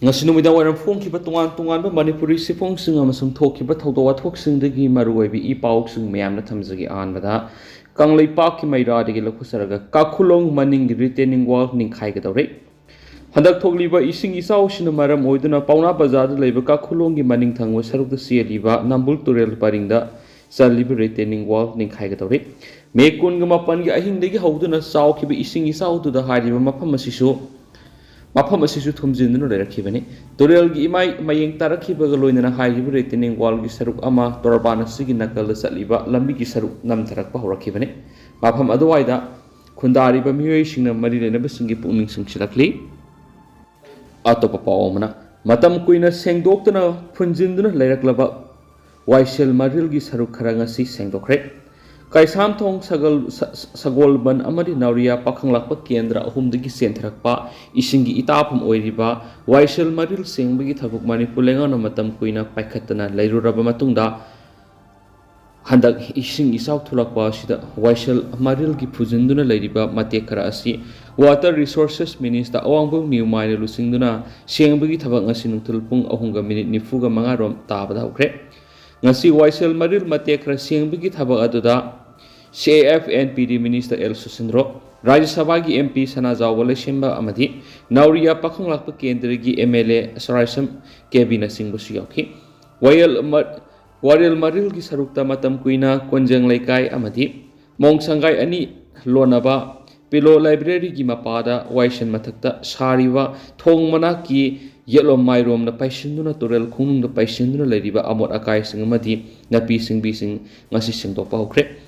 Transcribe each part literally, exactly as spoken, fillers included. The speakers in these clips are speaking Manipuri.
ꯉꯁꯤ ꯅꯨꯃꯤꯗꯥꯡ ꯋꯥꯏꯔꯝ ꯐꯣꯡꯈꯤꯕ ꯇꯣꯉꯥꯟ ꯇꯣꯉꯥꯟꯕ ꯃꯅꯤꯄꯨꯔꯤ ꯁꯤꯐꯣꯡꯁꯤꯡ ꯑꯃꯁꯨꯡ ꯊꯣꯛꯈꯤꯕ ꯊꯧꯗꯣꯛ ꯋꯥꯊꯣꯛꯁꯤꯡꯗꯒꯤ ꯃꯔꯨꯑꯣꯏꯕ ꯏ ꯄꯥꯎꯁꯤꯡ ꯃꯌꯥꯝꯅ ꯊꯝꯖꯒꯦ꯫ ꯑꯍꯥꯟꯕꯗ, ꯀꯪꯂꯩꯄꯥꯛꯀꯤ ꯃꯩꯔꯥꯗꯒꯤ ꯂꯧꯊꯣꯛꯆꯔꯒ ꯀꯥꯈꯨꯂꯣꯡ ꯃꯅꯤꯡꯒꯤ retaining wall ꯅꯤꯡꯈꯥꯏꯒꯗꯧꯔꯦ꯫ ꯍꯟꯗꯛ ꯊꯣꯛꯂꯤꯕ ꯏꯁꯤꯡ ꯏꯆꯥꯎꯁꯤꯅ ꯃꯔꯝ ꯑꯣꯏꯗꯨꯅ ꯄꯥꯎꯅꯥ ꯕꯖꯥꯔꯗ ꯂꯩꯕ ꯀꯥꯈꯨꯂꯣꯡꯒꯤ ꯃꯅꯤꯡ ꯊꯪꯕ ꯁꯔꯨꯛꯇ ꯆꯦꯜꯂꯤꯕ ꯅꯝꯕꯨꯜ ꯇꯨꯔꯦꯜ ꯄꯔꯤꯡꯗ ꯆꯜꯂꯤꯕ retaining wall ꯅꯤꯡꯈꯥꯏꯒꯗꯧꯔꯤ꯫ ꯃꯦ ꯀꯨꯟꯒ ꯃꯥꯄꯟꯒꯤ ꯑꯍꯤꯡꯗꯒꯤ ꯍꯧꯗꯨꯅ ꯆꯥꯎꯈꯤꯕ ꯏꯁꯤꯡ ꯏꯆꯥꯎꯗꯨꯗ ꯍꯥꯏꯔꯤꯕ ꯃꯐꯝ ꯑꯁꯤꯁꯨ, ꯃꯐꯝ ꯑꯁꯤꯁꯨ ꯊꯨꯝꯖꯤꯟꯗꯨꯅ ꯂꯩꯔꯛꯈꯤꯕꯅꯤ꯫ ꯇꯨꯔꯦꯜꯒꯤ ꯏꯃꯥꯏ ꯃꯌꯦꯡ ꯇꯥꯔꯛꯈꯤꯕꯒ ꯂꯣꯏꯅꯅ ꯍꯥꯏꯔꯤꯕ retaining wallꯒꯤ ꯁꯔꯨꯛ ꯑꯃ ꯇꯣꯔꯕꯥꯟ ꯑꯁꯤꯒꯤ ꯅꯥꯀꯜꯗ ꯆꯠꯂꯤꯕ ꯂꯝꯕꯤꯒꯤ ꯁꯔꯨꯛ ꯅꯝꯊꯔꯛꯄ ꯍꯧꯔꯛꯈꯤꯕꯅꯤ꯫ ꯃꯐꯝ ꯑꯗꯨꯋꯥꯏꯗ ꯈꯨꯟꯗꯥꯔꯤꯕ ꯃꯤꯑꯣꯏꯁꯤꯡꯅ ꯃꯔꯤ ꯂꯩꯅꯕꯁꯤꯡꯒꯤ ꯄꯨꯛꯅꯤꯡ ꯆꯤꯡꯁꯤꯜꯂꯛꯂꯤ꯫ ꯑꯇꯣꯞꯄ ꯄꯥꯎ ꯑꯃꯅ, ꯃꯇꯝ ꯀꯨꯏꯅ ꯁꯦꯡꯗꯣꯛꯇꯅ ꯐꯨꯟꯖꯤꯟꯗꯨꯅ ꯂꯩꯔꯛꯂꯕ ꯋꯥꯏꯁꯦꯜ ꯃꯔꯤꯜꯒꯤ ꯁꯔꯨꯛ ꯈꯔ ꯉꯁꯤ ꯁꯦꯡꯗꯣꯛꯈ꯭ꯔꯦ꯫ ꯀꯩꯁꯥꯝꯊꯣꯡ ꯁꯒꯜ-, ꯁ-, ꯁꯒꯣꯜꯕꯟ ꯑꯃꯗꯤ ꯅꯥꯎꯔꯤꯌꯥ ꯄꯥꯈꯪꯂꯥꯛꯄ ꯀꯦꯟꯗ꯭ꯔ ꯑꯍꯨꯝꯗꯒꯤ ꯆꯦꯟꯊꯔꯛꯄ ꯏꯁꯤꯡꯒꯤ ꯏꯇꯥꯐꯝ ꯑꯣꯏꯔꯤꯕ ꯋꯥꯏꯁꯦꯜ ꯃꯔꯤꯜ ꯁꯦꯡꯕꯒꯤ ꯊꯕꯛ ꯃꯅꯤꯄꯨꯔ ꯂꯩꯉꯥꯛꯅ ꯃꯇꯝ ꯀꯨꯏꯅ ꯄꯥꯏꯈꯠꯇꯅ ꯂꯩꯔꯨꯔꯕ ꯃꯇꯨꯡꯗ, ꯍꯟꯗꯛ ꯏꯁꯤꯡ ꯏꯆꯥꯎ ꯊꯣꯛꯂꯛꯄ ꯑꯁꯤꯗ ꯋꯥꯏꯁꯦꯜ ꯃꯔꯤꯜꯒꯤ ꯐꯨꯖꯤꯟꯗꯨꯅ ꯂꯩꯔꯤꯕ ꯃꯇꯦꯛ ꯈꯔ ꯑꯁꯤ Water Resources Minister ꯑꯋꯥꯡꯕꯝ ꯅ꯭ꯌꯨꯃꯥꯏꯅ ꯂꯨꯆꯤꯡꯗꯨꯅ ꯁꯦꯡꯕꯒꯤ ꯊꯕꯛ ꯉꯁꯤ ꯅꯨꯡꯊꯤꯜ ꯄꯨꯡ ꯑꯍꯨꯝꯒ ꯃꯤꯅꯤꯠ ꯅꯤꯐꯨꯒ ꯃꯉꯥ ꯔꯣꯝ ꯇꯥꯕꯗ ꯍꯧꯈ꯭ꯔꯦ꯫ ꯉꯁꯤ ꯋꯥꯏꯁꯦꯜ ꯃꯔꯤꯜ ꯃꯇꯦꯛ ꯈꯔ ꯁꯦꯡꯕꯒꯤ ꯊꯕꯛ ꯑꯗꯨꯗ C A F and P D Minister L ꯁꯨꯁꯤꯟꯗ꯭ꯔꯣ, ꯔꯥꯖ꯭ꯌ ꯁꯚꯥꯒꯤ M P ꯁꯅꯥꯖꯥꯎꯕ ꯂꯩꯁꯦꯝꯕ ꯑꯃꯗꯤ ꯅꯥꯎꯔꯤꯌꯥ ꯄꯥꯈꯪꯂꯥꯛꯄ ꯀꯦꯟꯗ꯭ꯔꯒꯤ M L A ꯁꯔꯥꯏꯁꯝ ꯀꯦꯕꯤꯅꯆꯤꯡꯕꯁꯨ ꯌꯥꯎꯈꯤ꯫ ꯋꯥꯌꯦꯜ ꯃ-, ꯋꯥꯔꯦꯜ ꯃꯔꯤꯜꯒꯤ ꯁꯔꯨꯛꯇ ꯃꯇꯝ ꯀꯨꯏꯅ ꯀꯣꯟꯖꯦꯡ ꯂꯩꯀꯥꯏ ꯑꯃꯗꯤ ꯃꯣꯡ ꯁꯪꯒꯥꯏ ꯑꯅꯤ ꯂꯣꯟꯅꯕ ꯄꯤꯂꯣ ꯂꯥꯏꯕ꯭ꯔꯦꯔꯤꯒꯤ ꯃꯄꯥꯗ ꯋꯥꯏꯁꯟ ꯃꯊꯛꯇ ꯁꯥꯔꯤꯕ ꯊꯣꯡ ꯃꯅꯥꯛꯀꯤ ꯌꯦꯠꯂꯣꯝ ꯃꯥꯏꯔꯣꯝꯗ ꯄꯩꯁꯤꯟꯗꯨꯅ ꯇꯨꯔꯦꯜ ꯈꯣꯡꯅꯨꯡꯗ ꯄꯩꯁꯤꯟꯗꯨꯅ ꯂꯩꯔꯤꯕ ꯑꯃꯣꯠ ꯑꯀꯥꯏꯁꯤꯡ ꯑꯃꯗꯤ ꯅꯥꯄꯤ ꯁꯤꯡꯕꯤꯁꯤꯡ ꯉꯁꯤ ꯁꯦꯡꯗꯣꯛꯄ ꯍꯧꯈ꯭ꯔꯦ꯫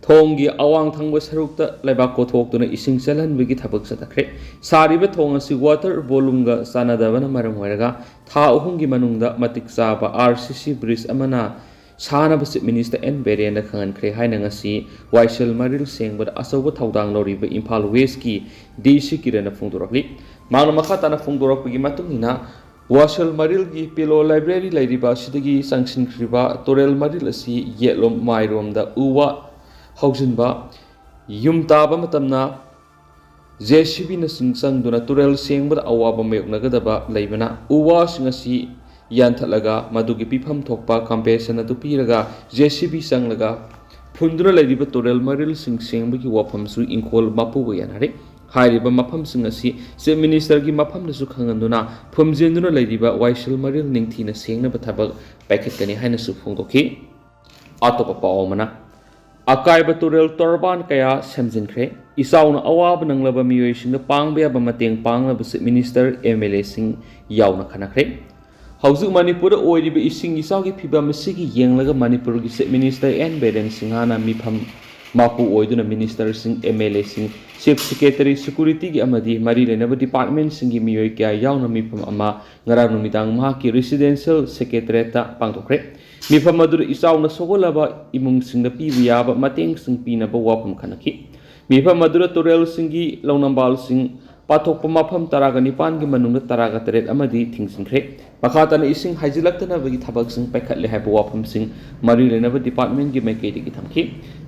ꯊꯣꯡꯒꯤ ꯑꯋꯥꯡ ꯊꯪꯕ ꯁꯔꯨꯛꯇ ꯂꯩꯕꯥꯛ ꯀꯣꯊꯣꯛꯇꯨꯅ ꯏꯁꯤꯡ ꯆꯦꯜꯍꯟꯕꯒꯤ ꯊꯕꯛ ꯆꯠꯊꯈ꯭ꯔꯦ꯫ ꯁꯥꯔꯤꯕ ꯊꯣꯡ ꯑꯁꯤ water volumeꯒ ꯆꯥꯟꯅꯗꯕꯅ ꯃꯔꯝ ꯑꯣꯏꯔꯒ ꯊꯥ ꯑꯍꯨꯝꯒꯤ ꯃꯅꯨꯡꯗ ꯃꯇꯤꯛ ꯆꯥꯕ R C C bridge ꯑꯃꯅ ꯁꯥꯅꯕ Chief Minister N ꯕꯤꯔꯦꯟꯅ ꯈꯪꯍꯟꯈ꯭ꯔꯦ ꯍꯥꯏꯅ ꯉꯁꯤ ꯋꯥꯏꯁꯦꯜ ꯃꯔꯤꯜ ꯁꯦꯡꯕꯗ ꯑꯆꯧꯕ ꯊꯧꯗꯥꯡ ꯂꯧꯔꯤꯕ ꯏꯝꯐꯥꯜ Westꯀꯤ D C ꯀꯤꯔꯟꯅ ꯐꯣꯡꯗꯣꯔꯛꯂꯤ꯫ ꯃꯍꯥꯛꯅ ꯃꯈꯥ ꯇꯥꯅ ꯐꯣꯡꯗꯣꯔꯛꯄꯒꯤ ꯃꯇꯨꯡ ꯏꯟꯅ, ꯋꯥꯁꯦꯜ ꯃꯔꯤꯜꯒꯤ ꯄꯤꯂꯣ ꯂꯥꯏꯕ꯭ꯔꯦꯔꯤ ꯂꯩꯔꯤꯕ ꯑꯁꯤꯗꯒꯤ ꯆꯪꯁꯤꯟꯈ꯭ꯔꯤꯕ ꯇꯨꯔꯦꯜ ꯃꯔꯤꯜ ꯑꯁꯤ ꯌꯦꯠꯂꯣꯝ ꯃꯥꯏꯔꯣꯝꯗ ꯎ ꯋꯥ ꯍꯧꯖꯤꯟꯕ, ꯌꯨꯝ ꯇꯥꯕ ꯃꯇꯝꯅ ꯖꯦ ꯁꯤ ꯕꯤꯅꯆꯤꯡ ꯆꯪꯗꯨꯅ ꯇꯨꯔꯦꯜ ꯁꯦꯡꯕꯗ ꯑꯋꯥꯕ ꯃꯥꯌꯣꯛꯅꯒꯗꯕ ꯂꯩꯕꯅ, ꯎ ꯋꯥꯁꯤꯡ ꯑꯁꯤ ꯌꯥꯟꯊꯠꯂꯒ ꯃꯗꯨꯒꯤ ꯄꯤꯐꯝ ꯊꯣꯛꯄ compensation ꯑꯗꯨ ꯄꯤꯔꯒ, ꯖꯦ ꯁꯤ ꯕꯤ ꯆꯪꯂꯒ ꯐꯨꯟꯗꯨꯅ ꯂꯩꯔꯤꯕ ꯇꯨꯔꯦꯜ ꯃꯔꯤꯜꯁꯤꯡ ꯁꯦꯡꯕꯒꯤ ꯋꯥꯐꯝꯁꯨ ꯏꯪꯈꯣꯜ ꯃꯄꯨꯒ ꯌꯥꯅꯔꯦ꯫ ꯍꯥꯏꯔꯤꯕ ꯃꯐꯝꯁꯤꯡ ꯑꯁꯤ Chief Ministerꯒꯤ ꯃꯐꯝꯗꯁꯨ ꯈꯪꯍꯟꯗꯨꯅ, ꯐꯨꯝꯖꯤꯟꯗꯨꯅ ꯂꯩꯔꯤꯕ ꯋꯥꯏꯁꯤꯜ ꯃꯔꯤꯜ ꯅꯤꯡꯊꯤꯅ ꯁꯦꯡꯅꯕ ꯊꯕꯛ ꯄꯥꯏꯈꯠꯀꯅꯤ ꯍꯥꯏꯅꯁꯨ ꯐꯣꯡꯗꯣꯛꯈꯤ꯫ ꯑꯇꯣꯞꯄ ꯄꯥꯎ ꯑꯃꯅ, ꯑꯀꯥꯏꯕ ꯇꯨꯔꯦꯜ ꯇꯣꯔꯕꯥꯟ ꯀꯌꯥ ꯁꯦꯝꯖꯤꯟꯈ꯭ꯔꯦ꯫ ꯏꯆꯥꯎꯅ ꯑꯋꯥꯕ ꯅꯪꯂꯕ ꯃꯤꯑꯣꯏꯁꯤꯡꯗ ꯄꯥꯡꯕ ꯌꯥꯕ ꯃꯇꯦꯡ ꯄꯥꯡꯅꯕ Chief Minister, MLAꯁꯤꯡ ꯌꯥꯎꯅ ꯈꯟꯅꯈ꯭ꯔꯦ꯫ ꯍꯧꯖꯤꯛ ꯃꯅꯤꯄꯨꯔꯗ ꯑꯣꯏꯔꯤꯕ ꯏꯁꯤꯡ ꯏꯆꯥꯎꯒꯤ ꯐꯤꯕꯝ ꯑꯁꯤꯒꯤ ꯌꯦꯡꯂꯒ ꯃꯅꯤꯄꯨꯔꯒꯤ Chief Minister N ꯕꯤꯔꯦꯟ ꯁꯤꯡꯍꯅ ꯃꯤꯐꯝ ꯃꯄꯨ ꯑꯣꯏꯗꯨꯅ ministerꯁꯤꯡ, MLAꯁꯤꯡ, Chief Secretary, securityꯒꯤ ꯑꯃꯗꯤ ꯃꯔꯤ ꯂꯩꯅꯕ departmentꯁꯤꯡꯒꯤ ꯃꯤꯑꯣꯏ ꯀꯌꯥ ꯌꯥꯎꯅ ꯃꯤꯐꯝ ꯑꯃ ꯉꯔꯥꯡ ꯅꯨꯃꯤꯗꯥꯡ ꯃꯍꯥꯛꯀꯤ residential secretariatꯇ ꯄꯥꯡꯊꯣꯛꯈ꯭ꯔꯦ꯫ ꯃꯤꯐꯝ ꯑꯗꯨꯗ ꯏꯆꯥꯎꯅ ꯁꯣꯛꯍꯜꯂꯕ ꯏꯃꯨꯡꯁꯤꯡꯗ ꯄꯤꯕ ꯌꯥꯕ ꯃꯇꯦꯡꯁꯤꯡ ꯄꯤꯅꯕ ꯋꯥꯐꯝ ꯈꯟꯅꯈꯤ꯫ ꯃꯤꯐꯝ ꯑꯗꯨꯗ ꯇꯨꯔꯦꯜꯁꯤꯡꯒꯤ ꯂꯧꯅꯝꯕꯥꯜꯁꯤꯡ ꯄꯥꯊꯣꯛꯄ ꯃꯐꯝ ꯇꯔꯥꯒ ꯅꯤꯄꯥꯟꯒꯤ ꯃꯅꯨꯡꯗ ꯇꯔꯥꯒ ꯇꯔꯦꯠ ꯑꯃꯗꯤ ꯊꯤꯡꯖꯤꯟꯈ꯭ꯔꯦ꯫ ꯃꯈꯥ ꯇꯥꯅ ꯏꯁꯤꯡ ꯍꯥꯏꯖꯤꯜꯂꯛꯇꯅꯕꯒꯤ ꯊꯕꯛꯁꯤꯡ ꯄꯥꯏꯈꯠꯂꯦ ꯍꯥꯏꯕ ꯋꯥꯐꯝꯁꯤꯡ ꯃꯔꯤ ꯂꯩꯅꯕ departmentꯀꯤ ꯃꯥꯏꯀꯩꯗꯒꯤ ꯊꯝꯈꯤ꯫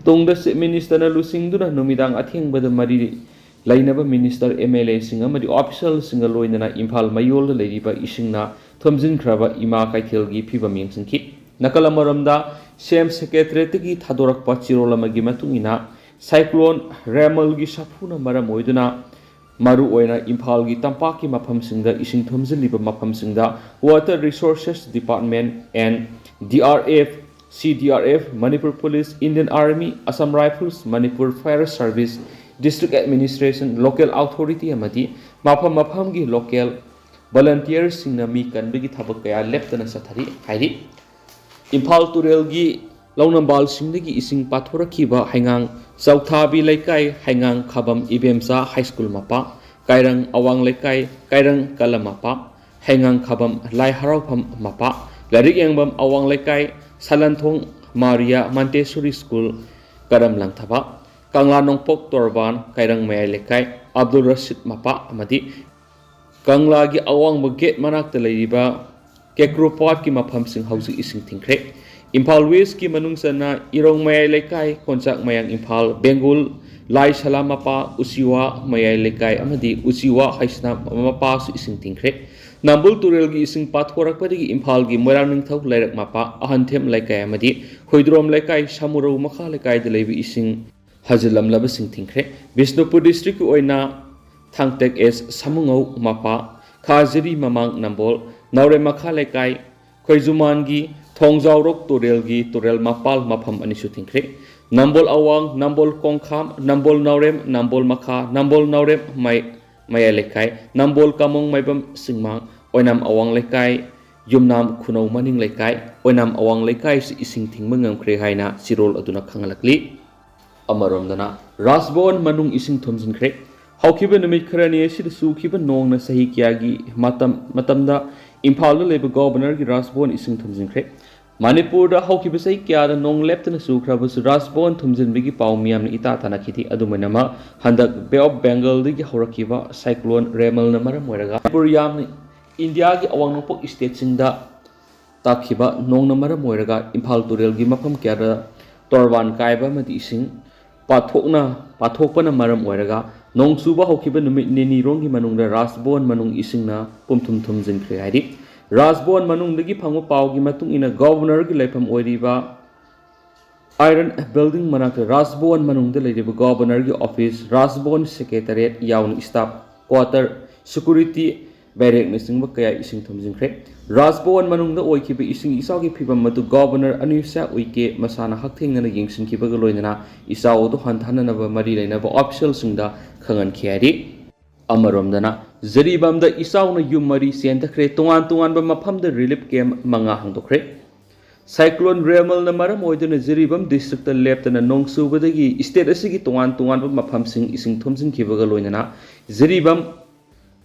ꯇꯨꯡꯗ Chief Ministerꯅ ꯂꯨꯆꯤꯡꯗꯨꯅ ꯅꯨꯃꯤꯗꯥꯡ ꯑꯊꯦꯡꯕꯗ ꯃꯔꯤ ꯂꯩꯅꯕ minister, MLAꯁꯤꯡ ꯑꯃꯗꯤ officialꯁꯤꯡꯒ ꯂꯣꯏꯅꯅ ꯏꯝꯐꯥꯜ ꯃꯌꯣꯜꯗ ꯂꯩꯔꯤꯕ ꯏꯁꯤꯡꯅ ꯊꯨꯝꯖꯤꯟꯈ꯭ꯔꯕ ꯏꯃꯥ ꯀꯩꯊꯦꯜꯒꯤ ꯐꯤꯕꯝ ꯌꯦꯡꯁꯤꯟꯈꯤ꯫ ꯅꯥꯀꯜ ꯑꯃꯔꯣꯝꯗ, CM secretariatꯇꯒꯤ ꯊꯥꯗꯣꯔꯛꯄ ꯆꯦꯔꯣꯜ ꯑꯃꯒꯤ ꯃꯇꯨꯡ ꯏꯟꯅ, cyclone ꯔꯦꯃꯜꯒꯤ ꯁꯥꯐꯨꯅ ꯃꯔꯝ ꯑꯣꯏꯗꯨꯅ ꯃꯔꯨꯑꯣꯏꯅ ꯏꯝꯐꯥꯜꯒꯤ ꯇꯝꯄꯥꯛꯀꯤ ꯃꯐꯝꯁꯤꯡꯗ ꯏꯁꯤꯡ ꯊꯨꯝꯖꯤꯜꯂꯤꯕ ꯃꯐꯝꯁꯤꯡꯗ Water Resources Department and DRF, CDRF, Manipur Police, Indian Army, Assam Rifles, Manipur Fire Service, District Administration, Local Authority ꯑꯃꯗꯤ ꯃꯐꯝ ꯃꯐꯝꯒꯤ local volunteerꯁꯤꯡꯅ ꯃꯤ ꯀꯟꯕꯒꯤ ꯊꯕꯛ ꯀꯌꯥ ꯂꯦꯞꯇꯅ ꯆꯠꯊꯔꯤ ꯍꯥꯏꯔꯤ꯫ ꯏꯝꯐꯥꯜ ꯇꯨꯔꯦꯜꯒꯤ ꯂꯧꯅꯝꯕꯥꯜꯁꯤꯡꯗꯒꯤ ꯏꯁꯤꯡ ꯄꯥꯊꯣꯔꯛꯈꯤꯕ ꯍꯩꯉꯥꯡ ꯆꯧꯊꯥꯕꯤ ꯂꯩꯀꯥꯏ, ꯍꯩꯉꯥꯡ ꯈꯥꯕꯝ ꯏꯕꯦꯝꯆꯥ High School ꯃꯄꯥ, ꯀꯥꯏꯔꯪ ꯑꯋꯥꯡ ꯂꯩꯀꯥꯏ, ꯀꯥꯏꯔꯪ ꯀꯂꯝ ꯃꯄꯥ, ꯍꯩꯉꯥꯡ ꯈꯥꯕꯝ ꯂꯥꯏ ꯍꯔꯥꯎꯐꯝ ꯃꯄꯥ, ꯂꯥꯏꯔꯤꯛ ꯌꯦꯡꯕꯝ ꯑꯋꯥꯡ ꯂꯩꯀꯥꯏ, ꯁꯂꯟꯊꯣꯡ ꯃꯥꯔꯤꯌꯥ Montessori School ꯀꯔꯝ ꯂꯪꯊꯕꯥꯜ, ꯀꯪꯂꯥ ꯅꯣꯡꯄꯣꯛ ꯇꯣꯔꯕꯥꯟ ꯀꯥꯏꯔꯪ ꯃꯌꯥꯏ ꯂꯩꯀꯥꯏ, ꯑꯕꯗꯨꯜ ꯔꯁꯤꯗ ꯃꯄꯥ ꯑꯃꯗꯤ ꯀꯪꯂꯥꯒꯤ ꯑꯋꯥꯡꯕ gate ꯃꯅꯥꯛꯇ ꯂꯩꯔꯤꯕ ꯀꯦꯀ꯭ꯔꯣ ꯄꯥꯠꯀꯤ ꯃꯐꯝꯁꯤꯡ ꯍꯧꯖꯤꯛ ꯏꯁꯤꯡ ꯊꯤꯡꯈ꯭ꯔꯦ꯫ ꯏꯝꯐꯥꯜ Westꯀꯤ ꯃꯅꯨꯡ ꯆꯟꯅ ꯏꯔꯣꯡ ꯃꯌꯥꯏ ꯂꯩꯀꯥꯏ, ꯀꯣꯟꯆꯥꯛ ꯃꯌꯥꯡ ꯏꯝꯐꯥꯜ, ꯕꯦꯡꯒꯨꯜ, ꯂꯥꯏꯁꯂꯥ ꯃꯄꯥ, ꯎꯆꯤꯋꯥ ꯃꯌꯥꯏ ꯂꯩꯀꯥꯏ ꯑꯃꯗꯤ ꯎꯆꯤꯋꯥ ꯍꯩꯁꯅꯥ ꯃꯄꯥꯁꯨ ꯏꯁꯤꯡ ꯊꯤꯡꯈ꯭ꯔꯦ꯫ ꯅꯝꯕꯨꯜ ꯇꯨꯔꯦꯜꯒꯤ ꯏꯁꯤꯡ ꯄꯥꯊꯣꯔꯛꯄꯗꯒꯤ ꯏꯝꯐꯥꯜꯒꯤ ꯃꯣꯏꯔꯥꯡ ꯅꯤꯡꯊꯧ ꯂꯩꯔꯛ ꯃꯄꯥ, ꯑꯍꯟꯊꯦꯝ ꯂꯩꯀꯥꯏ ꯑꯃꯗꯤ ꯍꯨꯏꯗ꯭ꯔꯣꯝ ꯂꯩꯀꯥꯏ, ꯁꯥꯃꯨꯔꯧ ꯃꯈꯥ ꯂꯩꯀꯥꯏꯗ ꯂꯩꯕ ꯏꯁꯤꯡ ꯍꯟꯖꯤꯜꯂꯝꯂꯕꯁꯤꯡ ꯊꯤꯡꯈ꯭ꯔꯦ꯫ ꯕꯤꯁꯅꯨꯄꯨꯔ ꯗꯤꯁꯇ꯭ꯔꯤꯛꯀꯤ ꯑꯣꯏꯅ ꯊꯥꯡꯇꯦꯛ ꯑꯦꯁ ꯁꯥꯃꯨꯉꯧ ꯃꯄꯥ, ꯈꯥꯖꯤꯔꯤ ꯃꯃꯥꯡ ꯅꯝꯕꯣꯜ, ꯅꯥꯎꯔꯦꯝ ꯃꯈꯥ ꯂꯩꯀꯥꯏ, ꯈꯣꯏꯖꯨꯃꯥꯟꯒꯤ ꯊꯣꯡꯖꯥꯎꯔꯣꯛ ꯇꯨꯔꯦꯜꯒꯤ ꯇꯨꯔꯦꯜ ꯃꯄꯥꯜ ꯃꯐꯝ ꯑꯅꯤꯁꯨ ꯊꯤꯡꯈ꯭ꯔꯦ꯫ ꯅꯝꯕꯣꯜ ꯑꯋꯥꯡ, ꯅꯝꯕꯣꯜ ꯀꯣꯡꯈꯥꯝ, ꯅꯝꯕꯣꯜ ꯅꯥꯎꯔꯦꯝ, ꯅꯝꯕꯣꯜ ꯃꯈꯥ, ꯅꯝꯕꯣꯜ ꯅꯥꯎꯔꯦꯝ ꯃꯩ-, ꯃꯌꯥꯏ ꯂꯩꯀꯥꯏ, ꯅꯝꯕꯣꯜ ꯀꯥꯃꯣꯡ ꯃꯥꯏꯕꯝ ꯆꯤꯡꯃꯥꯡ, ꯑꯣꯏꯅꯥꯝ ꯑꯋꯥꯡ ꯂꯩꯀꯥꯏ, ꯌꯨꯝꯅꯥꯝ ꯈꯨꯅꯧ ꯃꯅꯤꯡ ꯂꯩꯀꯥꯏ, ꯑꯣꯏꯅꯥꯝ ꯑꯋꯥꯡ ꯂꯩꯀꯥꯏꯁꯨ ꯏꯁꯤꯡ ꯊꯤꯡꯕ ꯉꯝꯈ꯭ꯔꯦ ꯍꯥꯏꯅ ꯆꯤꯔꯣꯜ ꯑꯗꯨꯅ ꯈꯪꯍꯜꯂꯛꯂꯤ꯫ ꯑꯃꯔꯣꯝꯗꯅ, ꯔꯥꯖꯚꯋꯟ ꯃꯅꯨꯡ ꯏꯁꯤꯡ ꯊꯨꯝꯖꯤꯟꯈ꯭ꯔꯦ꯫ ꯍꯧꯈꯤꯕ ꯅꯨꯃꯤꯠ ꯈꯔꯅꯤ ꯑꯁꯤꯗ ꯆꯨꯈꯤꯕ ꯅꯣꯡꯅ ꯆꯍꯤ ꯀꯌꯥꯒꯤ ꯃꯇꯝ, ꯃꯇꯝꯗ ꯏꯝꯐꯥꯜꯗ ꯂꯩꯕ ꯒꯣꯚꯔꯅꯔꯒꯤ ꯔꯥꯖꯚꯋꯟ ꯏꯁꯤꯡ ꯊꯨꯝꯖꯤꯟꯈ꯭ꯔꯦ꯫ ꯃꯅꯤꯄꯨꯔꯗ ꯍꯧꯈꯤꯕ ꯆꯍꯤ ꯀꯌꯥꯗ ꯅꯣꯡ ꯂꯦꯞꯇꯅ ꯆꯨꯈ꯭ꯔꯕꯁꯨ ꯔꯥꯖꯚꯋꯟ ꯊꯨꯝꯖꯤꯟꯕꯒꯤ ꯄꯥꯎ ꯃꯤꯌꯥꯝꯅ ꯏꯇꯥ ꯇꯥꯅꯈꯤꯗꯦ꯫ ꯑꯗꯨꯝ ꯑꯣꯏꯅꯃꯛ, ꯍꯟꯗꯛ ꯕꯦ ꯑꯣꯐ ꯕꯦꯡꯒꯜꯗꯒꯤ ꯍꯧꯔꯛꯈꯤꯕ ꯁꯥꯏꯀ꯭ꯂꯣꯟ ꯔꯦꯃꯜꯅ ꯃꯔꯝ ꯑꯣꯏꯔꯒ ꯃꯅꯤꯄꯨꯔ ꯌꯥꯝꯅ ꯏꯟꯗꯤꯌꯥꯒꯤ ꯑꯋꯥꯡ ꯅꯣꯡꯄꯣꯛ ꯁ꯭ꯇꯦꯠꯁꯤꯡꯗ ꯇꯥꯈꯤꯕ ꯅꯣꯡꯅ ꯃꯔꯝ ꯑꯣꯏꯔꯒ ꯏꯝꯐꯥꯜ ꯇꯨꯔꯦꯜꯒꯤ ꯃꯐꯝ ꯀꯌꯥꯗ ꯇꯣꯔꯕꯥꯟ ꯀꯥꯏꯕ ꯑꯃꯗꯤ ꯏꯁꯤꯡ ꯄꯥꯊꯣꯛꯅ, ꯄꯥꯊꯣꯛꯄꯅ ꯃꯔꯝ ꯑꯣꯏꯔꯒ ꯅꯣꯡ ꯆꯨꯕ ꯍꯧꯈꯤꯕ ꯅꯨꯃꯤꯠ ꯅꯤꯅꯤꯔꯣꯝꯒꯤ ꯃꯅꯨꯡꯗ ꯔꯥꯖꯚꯋꯟ ꯃꯅꯨꯡ ꯏꯁꯤꯡꯅ ꯄꯨꯝꯊꯨꯝ ꯊꯨꯝꯖꯤꯟꯈ꯭ꯔꯦ ꯍꯥꯏꯔꯤ꯫ ꯔꯥꯖꯚꯋꯟ ꯃꯅꯨꯡꯗꯒꯤ ꯐꯪꯕ ꯄꯥꯎꯒꯤ ꯃꯇꯨꯡ ꯏꯟꯅ, ꯒꯣꯚꯔꯅꯔꯒꯤ ꯂꯩꯐꯝ ꯑꯣꯏꯔꯤꯕ ꯑꯥꯏꯔꯟ ꯕꯤꯜꯗꯤꯡ ꯃꯅꯥꯛꯇ ꯔꯥꯖꯚꯋꯟ ꯃꯅꯨꯡꯗ ꯂꯩꯔꯤꯕ ꯒꯣꯚꯔꯅꯔꯒꯤ ꯑꯣꯐꯤꯁ, ꯔꯥꯖꯚꯋꯟ ꯁꯦꯀ꯭ꯔꯦꯇꯔꯤꯌꯦꯠ ꯌꯥꯎꯅ ꯁ꯭ꯇꯥꯐ ꯀ꯭ꯋꯥꯇꯔ, ꯁꯦꯀ꯭ꯌꯨꯔꯤꯇꯤ ꯕꯦꯔꯦꯛꯅꯆꯤꯡꯕ ꯀꯌꯥ ꯏꯁꯤꯡ ꯊꯨꯝꯖꯤꯟꯈ꯭ꯔꯦ꯫ ꯔꯥꯖꯚꯋꯟ ꯃꯅꯨꯡꯗ ꯑꯣꯏꯈꯤꯕ ꯏꯁꯤꯡ ꯏꯆꯥꯎꯒꯤ ꯐꯤꯚꯝ ꯑꯗꯨ ꯒꯣꯚꯔꯅꯔ ꯑꯅꯨꯁ꯭ꯌꯥ ꯎꯏꯀꯦ ꯃꯁꯥꯅ ꯍꯛꯊꯦꯡꯅꯅ ꯌꯦꯡꯁꯤꯟꯈꯤꯕꯒ ꯂꯣꯏꯅꯅ ꯏꯆꯥꯎ ꯑꯗꯨ ꯍꯟꯊꯍꯟꯅꯅꯕ ꯃꯔꯤ ꯂꯩꯅꯕ ꯑꯣꯐꯤꯁꯤꯌꯦꯜꯁꯤꯡꯗ ꯈꯪꯍꯟꯈꯤ ꯍꯥꯏꯔꯤ꯫ ꯑꯃꯔꯣꯝꯗꯅ, ꯖꯤꯔꯤꯕꯥꯝꯗ ꯏꯆꯥꯎꯅ ꯌꯨꯝ ꯃꯔꯤ ꯆꯦꯟꯊꯈ꯭ꯔꯦ꯫ ꯇꯣꯉꯥꯟ ꯇꯣꯉꯥꯟꯕ ꯃꯐꯝꯗ ꯔꯤꯂꯤꯐ ꯀꯦꯝꯞ ꯃꯉꯥ ꯍꯥꯡꯗꯣꯛꯈ꯭ꯔꯦ꯫ ꯁꯥꯏꯀ꯭ꯂꯣꯟ ꯔꯦꯃꯜꯅ ꯃꯔꯝ ꯑꯣꯏꯗꯨꯅ ꯖꯤꯔꯤꯕꯥꯝ ꯗꯤꯁꯇ꯭ꯔꯤꯛꯇ ꯂꯦꯞꯇꯅ ꯅꯣꯡ ꯆꯨꯕꯗꯒꯤ ꯁ꯭ꯇꯦꯠ ꯑꯁꯤꯒꯤ ꯇꯣꯉꯥꯟ ꯇꯣꯉꯥꯟꯕ ꯃꯐꯝꯁꯤꯡ ꯏꯁꯤꯡ ꯊꯨꯝꯖꯤꯟꯈꯤꯕꯒ ꯂꯣꯏꯅꯅ ꯖꯤꯔꯤꯕꯥꯝ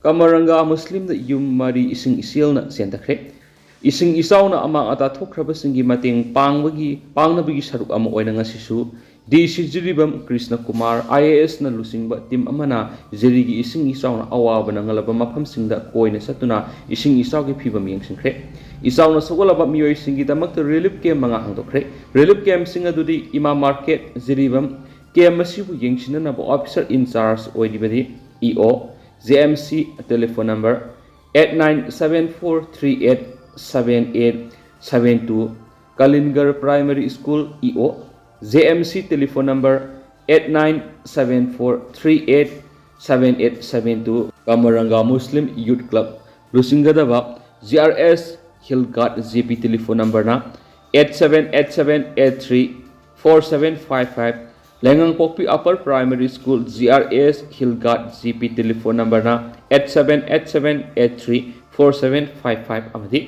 ꯀꯃꯔꯪꯒꯥ ꯃꯨꯁꯂꯤꯝꯗ ꯌꯨꯝ ꯃꯔꯤ ꯏꯁꯤꯡ ꯏꯆꯦꯜꯅ ꯆꯦꯟꯊꯈ꯭ꯔꯦ꯫ ꯏꯁꯤꯡ ꯏꯆꯥꯎꯅ ꯑꯃꯥꯡ ꯑꯇꯥ ꯊꯣꯛꯈ꯭ꯔꯕꯁꯤꯡꯒꯤ ꯃꯇꯦꯡ ꯄꯥꯡꯕꯒꯤ, ꯄꯥꯡꯅꯕꯒꯤ ꯁꯔꯨꯛ ꯑꯃ ꯑꯣꯏꯅ ꯉꯁꯤꯁꯨ ꯗꯤ ꯁꯤ ꯖꯤꯔꯤꯕꯥꯝ ꯀ꯭ꯔꯤꯁꯅ ꯀꯨꯃꯥꯔ, ꯑꯥꯏ ꯑꯦ ꯑꯦꯁꯅ ꯂꯨꯆꯤꯡꯕ ꯇꯤꯝ ꯑꯃꯅ ꯖꯤꯔꯤꯒꯤ ꯏꯁꯤꯡ ꯏꯆꯥꯎꯅ ꯑꯋꯥꯕ ꯅꯪꯂꯕ ꯃꯐꯝꯁꯤꯡꯗ ꯀꯣꯏꯅ ꯆꯠꯇꯨꯅ ꯏꯁꯤꯡ ꯏꯆꯥꯎꯒꯤ ꯐꯤꯕꯝ ꯌꯦꯡꯁꯤꯟꯈ꯭ꯔꯦ꯫ ꯏꯆꯥꯎꯅ ꯁꯣꯛꯍꯜꯂꯕ ꯃꯤꯑꯣꯏꯁꯤꯡꯒꯤꯗꯃꯛꯇ ꯔꯤꯂꯤꯐ ꯀꯦꯝꯞ ꯃꯉꯥ ꯍꯥꯡꯗꯣꯛꯈ꯭ꯔꯦ꯫ ꯔꯤꯂꯤꯐ ꯀꯦꯝꯞꯁꯤꯡ ꯑꯗꯨꯗꯤ ꯏꯃꯥ ꯃꯥꯔꯀꯦꯠ, ꯖꯤꯔꯤꯕꯥꯝ, ꯀꯦꯝ ꯑꯁꯤꯕꯨ ꯌꯦꯡꯁꯤꯟꯅꯅꯕ officer in charge ꯑꯣꯏꯔꯤꯕꯗꯤ E O, J M C, telephone number eight nine seven four three eight seven eight seven two, Kalingar primary school E O, J M C, telephone number eight nine seven four three eight seven eight seven two, ꯀꯃꯔꯪꯒ Muslim youth club. ꯂꯨꯆꯤꯡꯒꯗꯕ G R S hill ꯒꯥꯔꯗ ꯖꯦ ꯄꯤ ꯇꯦꯂꯤꯐꯣꯟ ꯅꯝꯕꯔꯅ eight seven eight seven eight three four seven five five, Leingangpokpi upper primary school G R S hill ꯒꯥꯔꯗ ꯖꯦ ꯄꯤ ꯇꯦꯂꯤꯐꯣꯟ ꯅꯝꯕꯔꯅ eight seven eight seven eight three four seven five five ꯑꯃꯗꯤ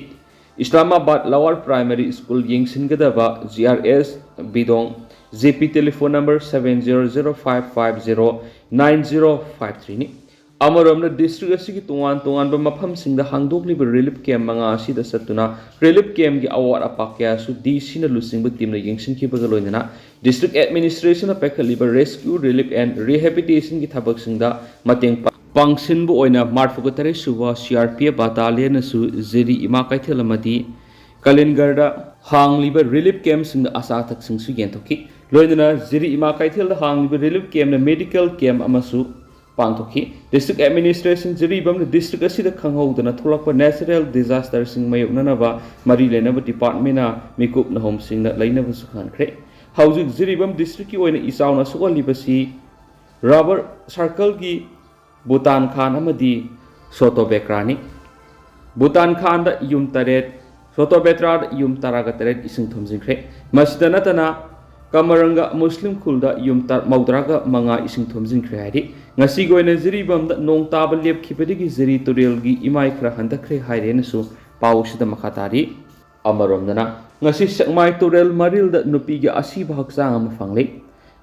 ꯏꯁꯂꯥꯃꯥꯕꯥꯗ ꯂꯋꯥꯔ ꯄ꯭ꯔꯥꯏꯃꯔꯤ ꯁ꯭ꯀꯨꯜ ꯌꯦꯡꯁꯤꯟꯒꯗꯕ G R S Bidong J P telephone number seven zero zero five five zero nine zero five threeꯅꯤ꯫ ꯑꯃꯔꯣꯝꯗ ꯗꯤꯁꯇ꯭ꯔꯤꯛ ꯑꯁꯤꯒꯤ ꯇꯣꯉꯥꯟ ꯇꯣꯉꯥꯟꯕ ꯃꯐꯝꯁꯤꯡꯗ ꯍꯥꯡꯗꯣꯛꯂꯤꯕ ꯔꯤꯂꯤꯐ ꯀꯦꯝ ꯃꯉꯥ ꯑꯁꯤꯗ ꯆꯠꯇꯨꯅ ꯔꯤꯂꯤꯐ ꯀꯦꯝꯒꯤ ꯑꯋꯥꯠ ꯑꯄꯥ ꯀꯌꯥꯁꯨ ꯗꯤ ꯁꯤꯅ ꯂꯨꯆꯤꯡꯕ ꯇꯤꯝꯅ ꯌꯦꯡꯁꯤꯟꯈꯤꯕꯒ ꯂꯣꯏꯅꯅ ꯗꯤꯁꯇ꯭ꯔꯤꯛ ꯑꯦꯗꯃꯤꯅꯤꯁꯇ꯭ꯔꯦꯁꯟꯅ ꯄꯥꯏꯈꯠꯂꯤꯕ rescue, relief and rehabilitationꯒꯤ ꯊꯕꯛꯁꯤꯡꯗ ꯃꯇꯦꯡ ꯄꯥꯡ-, ꯄꯥꯡꯁꯤꯟꯕ ꯑꯣꯏꯅ ꯃꯔꯐꯨꯒ ꯇꯔꯦꯠ ꯁꯨꯕ ꯁꯤ ꯑꯥꯔ ꯄꯤ ꯑꯦꯐ ꯕꯥꯇꯥꯂꯤꯌꯟꯅꯁꯨ ꯖꯤꯔꯤ ꯏꯃꯥ ꯀꯩꯊꯦꯜ ꯑꯃꯗꯤ ꯀꯂꯤꯟꯒꯔꯗ ꯍꯥꯡꯂꯤꯕ ꯔꯤꯂꯤꯐ ꯀꯦꯝꯁꯤꯡꯗ ꯑꯆꯥ ꯑꯊꯛꯁꯤꯡꯁꯨ ꯌꯦꯟꯊꯣꯛꯈꯤ꯫ ꯂꯣꯏꯅꯅ ꯖꯤꯔꯤ ꯏꯃꯥ ꯀꯩꯊꯦꯜꯗ ꯍꯥꯡꯂꯤꯕ ꯔꯤꯂꯤꯐ ꯀꯦꯝꯅ ꯃꯦꯗꯤꯀꯦꯜ ꯀꯦꯝ ꯑꯃꯁꯨ ꯄꯥꯡꯊꯣꯛꯈꯤ꯫ ꯗꯤꯁꯇ꯭ꯔꯤꯛ ꯑꯦꯗꯃꯤꯅꯤꯁꯇ꯭ꯔꯦꯁꯟ ꯖꯤꯔꯤꯕꯥꯝꯅ ꯗꯤꯁꯇ꯭ꯔꯤꯛ ꯑꯁꯤꯗ ꯈꯪꯍꯧꯗꯅ ꯊꯣꯛꯂꯛꯄ ꯅꯦꯆꯔꯦꯜ ꯗꯤꯖꯥꯁꯇꯔꯁꯤꯡ ꯃꯥꯌꯣꯛꯅꯅꯕ ꯃꯔꯤ ꯂꯩꯅꯕ ꯗꯤꯄꯥꯔꯠꯃꯦꯟꯅ ꯃꯤꯀꯨꯞ ꯅꯍꯨꯝꯁꯤꯡꯅ ꯂꯩꯅꯕꯁꯨ ꯈꯪꯍꯟꯈ꯭ꯔꯦ꯫ ꯍꯧꯖꯤꯛ ꯖꯤꯔꯤꯕꯥꯝ ꯗꯤꯁꯇ꯭ꯔꯤꯛꯀꯤ ꯑꯣꯏꯅ ꯏꯆꯥꯎꯅ ꯁꯣꯛꯍꯜꯂꯤꯕꯁꯤ ꯔꯕꯔ ꯁꯥꯔꯀꯜꯒꯤ ꯚꯨꯇꯥꯟ ꯈꯥꯟ ꯑꯃꯗꯤ ꯁꯣꯇꯣꯕꯦꯀ꯭ꯔꯥꯅꯤ꯫ ꯚꯨꯇꯥꯟ ꯈꯥꯟꯗ ꯌꯨꯝ ꯇꯔꯦꯠ, ꯁꯣꯇꯣꯕꯦꯇ꯭ꯔꯥꯗ ꯌꯨꯝ ꯇꯔꯥꯒ ꯇꯔꯦꯠ ꯏꯁꯤꯡ ꯊꯨꯝꯖꯤꯟꯈ꯭ꯔꯦ꯫ ꯃꯁꯤꯗ ꯅꯠꯇꯅ ꯀꯃꯔꯪꯒ ꯃꯨꯁꯂꯤꯝ ꯈꯨꯜꯗ ꯌꯨꯝ ꯇ-, ꯃꯧꯗ꯭ꯔꯥꯒ ꯃꯉꯥ ꯏꯁꯤꯡ ꯊꯨꯝꯖꯤꯟꯈ꯭ꯔꯦ ꯍꯥꯏꯔꯤ꯫ ꯉꯁꯤꯒꯤ ꯑꯣꯏꯅ ꯖꯤꯔꯤꯕꯥꯝꯗ ꯅꯣꯡ ꯇꯥꯕ ꯂꯦꯞꯈꯤꯕꯗꯒꯤ ꯖꯤꯔꯤ ꯇꯨꯔꯦꯜꯒꯤ ꯏꯃꯥꯏ ꯈꯔ ꯍꯟꯊꯈ꯭ꯔꯦ ꯍꯥꯏꯔꯦꯅꯁꯨ ꯄꯥꯎ ꯑꯁꯤꯗ ꯃꯈꯥ ꯇꯥꯔꯤ꯫ ꯑꯃꯔꯣꯝꯗꯅ, ꯉꯁꯤ ꯁꯦꯛꯃꯥꯏ ꯇꯨꯔꯦꯜ ꯃꯔꯤꯜꯗ ꯅꯨꯄꯤꯒꯤ ꯑꯁꯤꯕ ꯍꯛꯆꯥꯡ ꯑꯃ ꯐꯪꯂꯦ꯫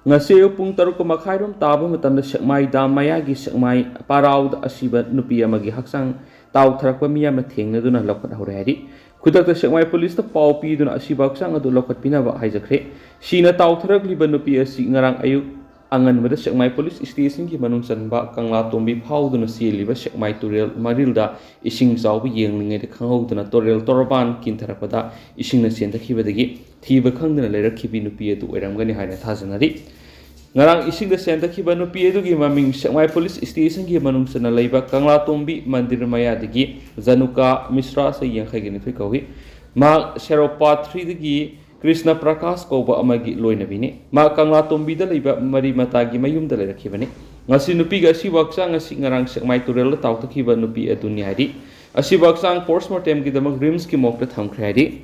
ꯉꯁꯤ ꯑꯌꯨꯛ ꯄꯨꯡ ꯇꯔꯨꯛ ꯃꯈꯥꯏꯔꯣꯝ ꯇꯥꯕ ꯃꯇꯝꯗ ꯁꯦꯛꯃꯥꯏ ꯗꯥꯝ ꯃꯌꯥꯒꯤ ꯁꯦꯛꯃꯥꯏ ꯄꯥꯔꯥꯎꯗ ꯑꯁꯤꯕ ꯅꯨꯄꯤ ꯑꯃꯒꯤ ꯍꯛꯆꯥꯡ ꯇꯥꯎꯊꯔꯛꯄ ꯃꯤꯌꯥꯝꯅ ꯊꯦꯡꯅꯗꯨꯅ ꯂꯧꯈꯠꯍꯧꯔꯦ ꯍꯥꯏꯔꯤ꯫ ꯈꯨꯗꯛꯇ ꯁꯦꯛꯃꯥꯏ ꯄꯨꯂꯤꯁꯇ ꯄꯥꯎ ꯄꯤꯗꯨꯅ ꯑꯁꯤꯕ ꯍꯛꯆꯥꯡ ꯑꯗꯨ ꯂꯧꯈꯠꯄꯤꯅꯕ ꯍꯥꯏꯖꯈ꯭ꯔꯦ꯫ ꯁꯤꯅ ꯇꯥꯎꯊꯔꯛꯂꯤꯕ ꯅꯨꯄꯤ ꯑꯁꯤ ꯉꯔꯥꯡ ꯑꯌꯨꯛ ꯑꯉꯟꯕꯗ ꯁꯦꯛꯃꯥꯏ ꯄꯨꯂꯤꯁ ꯁ꯭ꯇꯦꯁꯟꯒꯤ ꯃꯅꯨꯡ ꯆꯟꯕ ꯀꯪꯂꯥꯇꯣꯡꯕꯤ ꯐꯥꯎꯗꯨꯅ ꯆꯦꯜꯂꯤꯕ ꯁꯦꯛꯃꯥꯏ ꯇꯨꯔꯦꯜ ꯃꯔꯤꯜꯗ ꯏꯁꯤꯡ ꯆꯥꯎꯕ ꯌꯦꯡꯂꯤꯉꯩꯗ ꯈꯪꯍꯧꯗꯅ ꯇꯨꯔꯦꯜ ꯇꯣꯔꯕꯥꯟ ꯀꯤꯟꯊꯔꯛꯄꯗ ꯏꯁꯤꯡꯅ ꯆꯦꯟꯊꯈꯤꯕꯗꯒꯤ ꯊꯤꯕ ꯈꯪꯗꯅ ꯂꯩꯔꯛꯈꯤꯕꯤ ꯅꯨꯄꯤ ꯑꯗꯨ ꯑꯣꯏꯔꯝꯒꯅꯤ ꯍꯥꯏꯅ ꯊꯥꯖꯅꯔꯤ꯫ ꯉꯔꯥꯡ ꯏꯁꯤꯡꯗ ꯆꯦꯟꯊꯈꯤꯕ ꯅꯨꯄꯤ ꯑꯗꯨꯒꯤ ꯃꯃꯤꯡ ꯁꯦꯛꯃꯥꯏ ꯄꯨꯂꯤꯁ ꯁ꯭ꯇꯦꯁꯟꯒꯤ ꯃꯅꯨꯡ ꯆꯟꯅ ꯂꯩꯕ ꯀꯪꯂꯥꯇꯣꯝꯕꯤ ꯃꯟꯗꯤꯔ ꯃꯌꯥꯗꯒꯤ ꯖꯅꯨꯀꯥ ꯃꯤꯁ꯭ꯔꯥ, ꯆꯍꯤ ꯌꯥꯡꯈꯩꯒ ꯅꯤꯊꯣꯏ ꯀꯧꯏ꯫ ꯃꯍꯥꯛ ꯁꯦꯔꯣꯄꯥꯊ꯭ꯔꯤꯗꯒꯤ ꯀ꯭ꯔꯤꯁꯅ ꯄ꯭ꯔꯀꯥꯁ ꯀꯧꯕ ꯑꯃꯒꯤ ꯂꯣꯏꯅꯕꯤꯅꯤ꯫ ꯃꯍꯥꯛ ꯀꯪꯂꯥꯇꯣꯝꯕꯤꯗ ꯂꯩꯕ ꯃꯔꯤ ꯃꯇꯥꯒꯤ ꯃꯌꯨꯝꯗ ꯂꯩꯔꯛꯈꯤꯕꯅꯤ꯫ ꯉꯁꯤ ꯅꯨꯄꯤꯒ ꯑꯁꯤꯕ ꯍꯛꯆꯥꯡ ꯑꯁꯤ ꯉꯔꯥꯡ ꯁꯦꯛꯃꯥꯏ ꯇꯨꯔꯦꯜꯗ ꯇꯥꯎꯊꯈꯤꯕ ꯅꯨꯄꯤ ꯑꯗꯨꯅꯤ ꯍꯥꯏꯔꯤ꯫ ꯑꯁꯤꯕ ꯍꯛꯆꯥꯡ ꯄꯣꯁꯃꯣꯔꯇꯦꯝꯒꯤꯗꯃꯛ ꯔꯤꯝꯁꯀꯤ ꯃꯣꯔꯒꯇ ꯊꯝꯈ꯭ꯔꯦ ꯍꯥꯏꯔꯤ꯫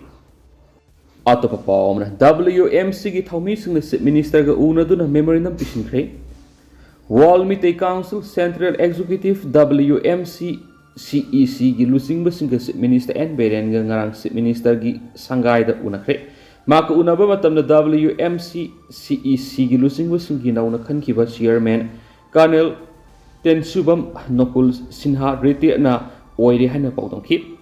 ꯑꯇꯣꯞꯄ ꯄꯥꯎ ꯑꯃꯅ, WMCꯒꯤ ꯊꯧꯃꯤꯁꯤꯡꯅ Chief Ministerꯒ ꯎꯅꯗꯨꯅ memorandum ꯄꯤꯁꯤꯟꯈ꯭ꯔꯦ꯫ World Meitei Council Central Executive, WMC, CECꯒꯤ ꯂꯨꯆꯤꯡꯕꯁꯤꯡꯒ Chief Minister N ꯕꯤꯔꯦꯟꯒ ꯉꯔꯥꯡ Chief Ministerꯒꯤ ꯁꯪꯒꯥꯏꯗ ꯎꯅꯈ꯭ꯔꯦ꯫ ꯃꯍꯥꯛꯀ ꯎꯅꯕ ꯃꯇꯝꯗ WMC, CECꯒꯤ ꯂꯨꯆꯤꯡꯕꯁꯤꯡꯒꯤ ꯅꯧꯅ ꯈꯟꯈꯤꯕ chairman Colonel ꯇꯦꯟꯁꯨꯕꯝ ꯅꯣꯀꯨꯜ ꯁꯤꯟꯍꯥ retireꯅ ꯑꯣꯏꯔꯦ ꯍꯥꯏꯅ ꯄꯥꯎꯗꯝꯈꯤ꯫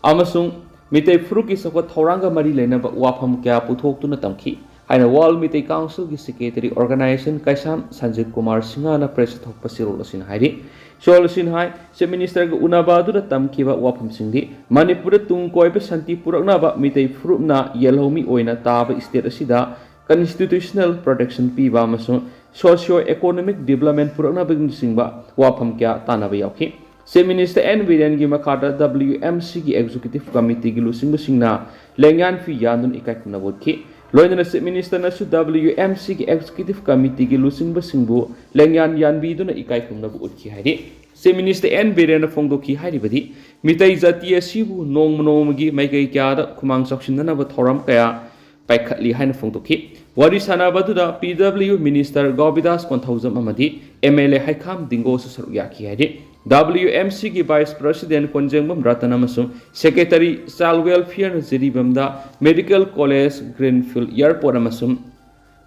ꯑꯃꯁꯨꯡ ꯃꯤꯇꯩ ꯐꯨꯔꯨꯞꯀꯤ ꯆꯥꯎꯈꯠ ꯊꯧꯔꯥꯡꯒ ꯃꯔꯤ ꯂꯩꯅꯕ ꯋꯥꯐꯝ ꯀꯌꯥ ꯄꯨꯊꯣꯛꯇꯨꯅ ꯇꯝꯈꯤ ꯍꯥꯏꯅ World Meitei Councilꯒꯤ Secretary Organization ꯀꯩꯁꯥꯝ ꯁꯟꯖꯤꯠ ꯀꯨꯃꯥꯔ ꯁꯤꯡꯍꯅ press ꯆꯠꯊꯣꯛꯄ ꯆꯦꯔꯣꯜ ꯑꯁꯤꯅ ꯍꯥꯏꯔꯤ꯫ ꯆꯦꯔꯣꯜ ꯑꯁꯤꯅ ꯍꯥꯏ, Chief Ministerꯒ ꯎꯅꯕ ꯑꯗꯨꯗ ꯇꯝꯈꯤꯕ ꯋꯥꯐꯝꯁꯤꯡꯗꯤ ꯃꯅꯤꯄꯨꯔꯗ ꯇꯨꯡ ꯀꯣꯏꯕ ꯁꯥꯟꯇꯤ ꯄꯨꯔꯛꯅꯕ ꯃꯤꯇꯩ ꯐꯨꯔꯨꯞꯅ ꯌꯦꯜꯍꯧꯃꯤ ꯑꯣꯏꯅ ꯇꯥꯕ state ꯑꯁꯤꯗ constitutional protection ꯄꯤꯕ ꯑꯃꯁꯨꯡ socio economic development ꯄꯨꯔꯛꯅꯕꯅꯆꯤꯡꯕ ꯋꯥꯐꯝ ꯀꯌꯥ ꯇꯥꯟꯅꯕ ꯌꯥꯎꯈꯤ꯫ Chief Minister N ꯕꯤꯔꯦꯟꯒꯤ ꯃꯈꯥꯗ WMCꯒꯤ Executive Committeeꯒꯤ ꯂꯨꯆꯤꯡꯕꯁꯤꯡꯅ ꯂꯦꯡꯌꯥꯟ ꯐꯤ ꯌꯥꯟꯗꯨꯅ ꯏꯀꯥꯏ ꯈꯨꯝꯅꯕ ꯎꯠꯈꯤ꯫ ꯂꯣꯏꯅꯅ Chief Ministerꯅꯁꯨ WMCꯒꯤ Executive Committeeꯒꯤ ꯂꯨꯆꯤꯡꯕꯁꯤꯡꯕꯨ ꯂꯦꯡꯌꯥꯟ ꯌꯥꯟꯕꯤꯗꯨꯅ ꯏꯀꯥꯏ ꯈꯨꯝꯅꯕ ꯎꯠꯈꯤ ꯍꯥꯏꯔꯤ꯫ Chief Minister N ꯕꯤꯔꯦꯟꯅ ꯐꯣꯡꯗꯣꯛꯈꯤ ꯍꯥꯏꯔꯤꯕꯗꯤ, ꯃꯤꯇꯩ ꯖꯥꯇꯤ ꯑꯁꯤꯕꯨ ꯅꯣꯡꯃ ꯅꯣꯡꯃꯒꯤ ꯃꯥꯏꯀꯩ ꯀꯌꯥꯗ ꯈꯨꯃꯥꯡ ꯆꯥꯎꯁꯤꯟꯅꯅꯕ ꯊꯧꯔꯝ ꯀꯌꯥ ꯄꯥꯏꯈꯠꯂꯤ ꯍꯥꯏꯅ ꯐꯣꯡꯗꯣꯛꯈꯤ꯫ ꯋꯥꯔꯤ ꯁꯥꯟꯅꯕ ꯑꯗꯨꯗ PW Minister ꯒꯣꯕꯤꯗꯥꯁ ꯀꯣꯟꯊꯧꯖꯝ ꯑꯃꯗꯤ MLA ꯍꯩꯈꯥꯝ ꯗꯤꯡꯒꯣꯁꯨ ꯁꯔꯨꯛ ꯌꯥꯈꯤ ꯍꯥꯏꯔꯤ꯫ WMCꯒꯤ Vice President ꯀꯣꯟꯖꯦꯡꯕꯝ ꯔꯇꯟ ꯑꯃꯁꯨꯡ Secretary Child Welfareꯅ ꯖꯤꯔꯤꯕꯥꯝꯗ Medical College, Greenfield Airport ꯑꯃꯁꯨꯡ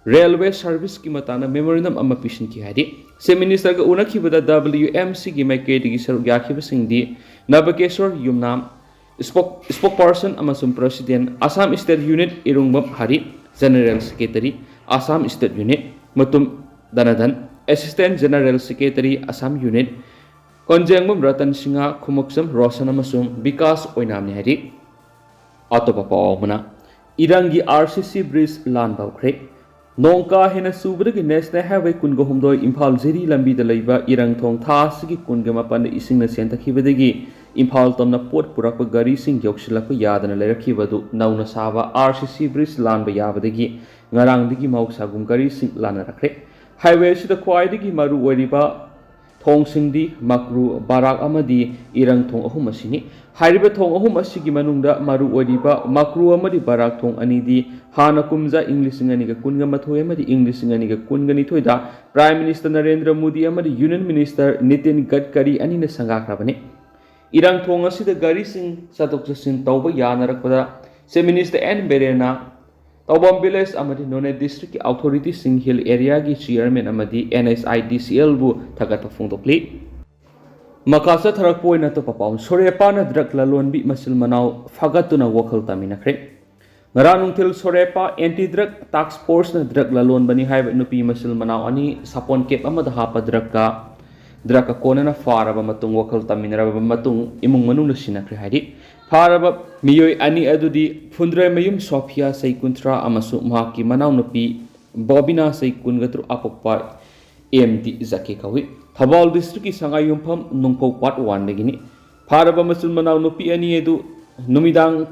Railway Serviceꯀꯤ ꯃꯇꯥꯡꯗ memorandum ꯑꯃ ꯄꯤꯁꯤꯟꯈꯤ ꯍꯥꯏꯔꯤ꯫ Chief Ministerꯒ ꯎꯅꯈꯤꯕꯗ WMCꯒꯤ ꯃꯥꯏꯀꯩꯗꯒꯤ ꯁꯔꯨꯛ ꯌꯥꯈꯤꯕꯁꯤꯡꯗꯤ ꯅꯕꯀꯦꯁꯣꯔ ꯌꯨꯝꯅꯥꯝ, Spoke-, Spokesperson ꯑꯃꯁꯨꯡ President, Assam State Unit, ꯏꯔꯨꯡꯕꯝ Harry, General Secretary, Assam State Unit, Mutum ꯗꯅꯗꯟ, Assistant General Secretary, Assam Unit, ꯀꯣꯟꯖꯦꯡꯕꯝ Ratan Singh, Khumukcham Roshan ꯑꯃꯁꯨꯡ ꯕꯤꯀꯥꯁ ꯑꯣꯏꯅꯥꯝꯅꯤ ꯍꯥꯏꯔꯤ꯫ ꯑꯇꯣꯞꯄ ꯄꯥꯎ ꯑꯃꯅ, ꯏꯔꯪꯒꯤ RCC bridge ꯂꯥꯟꯕ ꯍꯧꯈ꯭ꯔꯦ꯫ ꯅꯣꯡ ꯀꯥ ꯍꯦꯟꯅ ꯆꯨꯕꯗꯒꯤ National Highway ꯀꯨꯟꯒ ꯍꯨꯝꯗꯣꯏ ꯏꯝꯐꯥꯜ ꯖꯤꯔꯤ ꯂꯝꯕꯤꯗ ꯂꯩꯕ ꯏꯔꯪꯊꯣꯡ ꯊꯥ ꯑꯁꯤꯒꯤ ꯀꯨꯟꯒ ꯃꯥꯄꯟꯗ ꯏꯁꯤꯡꯅ ꯆꯦꯟꯊꯈꯤꯕꯗꯒꯤ ꯏꯝꯐꯥꯜ ꯇꯝꯅ ꯄꯣꯠ ꯄꯨꯔꯛꯄ ꯒꯥꯔꯤꯁꯤꯡ ꯌꯧꯁꯤꯜꯂꯛꯄ ꯌꯥꯗꯅ ꯂꯩꯔꯛꯈꯤꯕ ꯑꯗꯨ ꯅꯧꯅ ꯁꯥꯕ RCC bridge ꯂꯥꯟꯕ ꯌꯥꯕꯗꯒꯤ ꯉꯔꯥꯡꯗꯒꯤ ꯃꯍꯧꯁꯥꯒꯨꯝ ꯒꯥꯔꯤꯁꯤꯡ ꯂꯥꯟꯅꯔꯛꯈ꯭ꯔꯦ꯫ Highway ꯑꯁꯤꯗ ꯈ꯭ꯋꯥꯏꯗꯒꯤ ꯃꯔꯨ ꯑꯣꯏꯔꯤꯕ ꯊꯣꯡꯁꯤꯡꯗꯤ ꯃꯀ꯭ꯔꯨ, ꯕꯔꯥꯛ ꯑꯃꯗꯤ ꯏꯔꯪ ꯊꯣꯡ ꯑꯍꯨꯝ ꯑꯁꯤꯅꯤ꯫ ꯍꯥꯏꯔꯤꯕ ꯊꯣꯡ ꯑꯍꯨꯝ ꯑꯁꯤꯒꯤ ꯃꯅꯨꯡꯗ ꯃꯔꯨ ꯑꯣꯏꯔꯤꯕ ꯃꯀ꯭ꯔꯨ ꯑꯃꯗꯤ ꯕꯔꯥꯛ ꯊꯣꯡ ꯑꯅꯤꯗꯤ ꯍꯥꯟꯅ ꯀꯨꯝꯖꯥ ꯏꯪ ꯂꯤꯁꯤꯡ ꯑꯅꯤꯒ ꯀꯨꯟꯒ ꯃꯥꯊꯣꯏ ꯑꯃꯗꯤ ꯏꯪ ꯂꯤꯁꯤꯡ ꯑꯅꯤꯒ ꯀꯨꯟꯒ ꯅꯤꯊꯣꯏꯗ Prime Minister ꯅꯔꯦꯟꯗ꯭ꯔ ꯃꯣꯗꯤ ꯑꯃꯗꯤ Union Minister ꯅꯤꯇꯤꯟ ꯒꯗꯀꯔꯤ ꯑꯅꯤꯅ ꯁꯪꯒꯥꯈ꯭ꯔꯕꯅꯤ꯫ ꯏꯔꯪ ꯊꯣꯡ ꯑꯁꯤꯗ ꯒꯥꯔꯤꯁꯤꯡ ꯆꯠꯊꯣꯛ ꯆꯠꯁꯤꯟ ꯇꯧꯕ ꯌꯥꯅꯔꯛꯄꯗ Chief Minister ꯑꯦꯟ ꯕꯤꯔꯦꯟꯅ ꯇꯧꯕꯝ village ꯑꯃꯗꯤ ꯅꯣꯅꯦ district ꯀꯤ authority ꯁꯤꯡ, hill area ꯒꯤ chairman ꯑꯃꯗꯤ NHIDCL ꯕꯨ ꯊꯥꯒꯠꯄ ꯐꯣꯡꯗꯣꯛꯂꯤ꯫ ꯃꯈꯥ ꯆꯠꯊꯔꯛꯄ ꯑꯣꯏꯅ ꯑꯇꯣꯞꯄ ꯄꯥꯎ, ꯁꯣꯔꯦꯄꯥꯅ drug ꯂꯂꯣꯟꯕꯤ ꯃꯆꯤꯜ ꯃꯅꯥꯎ ꯐꯥꯒꯠꯇꯨꯅ ꯋꯥꯈꯜ ꯇꯥꯃꯤꯟꯅꯈ꯭ꯔꯦ꯫ ꯉꯔꯥꯡ ꯅꯨꯡꯊꯤꯜ ꯁꯣꯔꯦꯄꯥ Anti Drug Task Force ꯅ drug ꯂꯂꯣꯟꯕꯅꯤ ꯍꯥꯏꯕ ꯅꯨꯄꯤ ꯃꯆꯤꯜ ꯃꯅꯥꯎ ꯑꯅꯤ ꯁꯥꯄꯣꯟ cap ꯑꯃꯗ ꯍꯥꯞꯄ drug ꯀ drug ꯀ ꯀꯣꯟꯅꯅ ꯐꯥꯔꯕ ꯃꯇꯨꯡ ꯋꯥꯈꯜ ꯇꯥꯃꯤꯟꯅꯔꯕ ꯃꯇꯨꯡ ꯏꯃꯨꯡ ꯃꯅꯨꯡꯅ ꯁꯤꯟꯅꯈ꯭ꯔꯦ ꯍꯥꯏꯔꯤ꯫ ꯐꯥꯔꯕ ꯃꯤꯑꯣꯏ ꯑꯅꯤ ꯑꯗꯨꯗꯤ ꯐꯨꯟꯗ꯭ꯔꯩꯃꯌꯨꯝ ꯁꯣꯐꯤꯌꯥ, ꯆꯍꯤ ꯀꯨꯟꯊ꯭ꯔꯥ, ꯑꯃꯁꯨꯡ ꯃꯍꯥꯛꯀꯤ ꯃꯅꯥꯎꯅꯨꯄꯤ ꯕꯣꯕꯤꯅꯥ, ꯆꯍꯤ ꯀꯨꯟꯒ ꯇꯔꯨꯛ, ꯑꯄꯣꯛꯄ ꯑꯦꯝ ꯗꯤ ꯖꯀꯤ ꯀꯧꯏ꯫ ꯊꯧꯕꯥꯜ district ꯀꯤ ꯁꯉꯥꯏꯌꯨꯝꯐꯝ ꯅꯨꯡꯐꯧ part one ꯗꯒꯤꯅꯤ꯫ ꯐꯥꯔꯕ ꯃꯆꯤꯟ ꯃꯅꯥꯎ ꯅꯨꯄꯤ ꯑꯅꯤ ꯑꯗꯨ ꯅꯨꯃꯤꯗꯥꯡ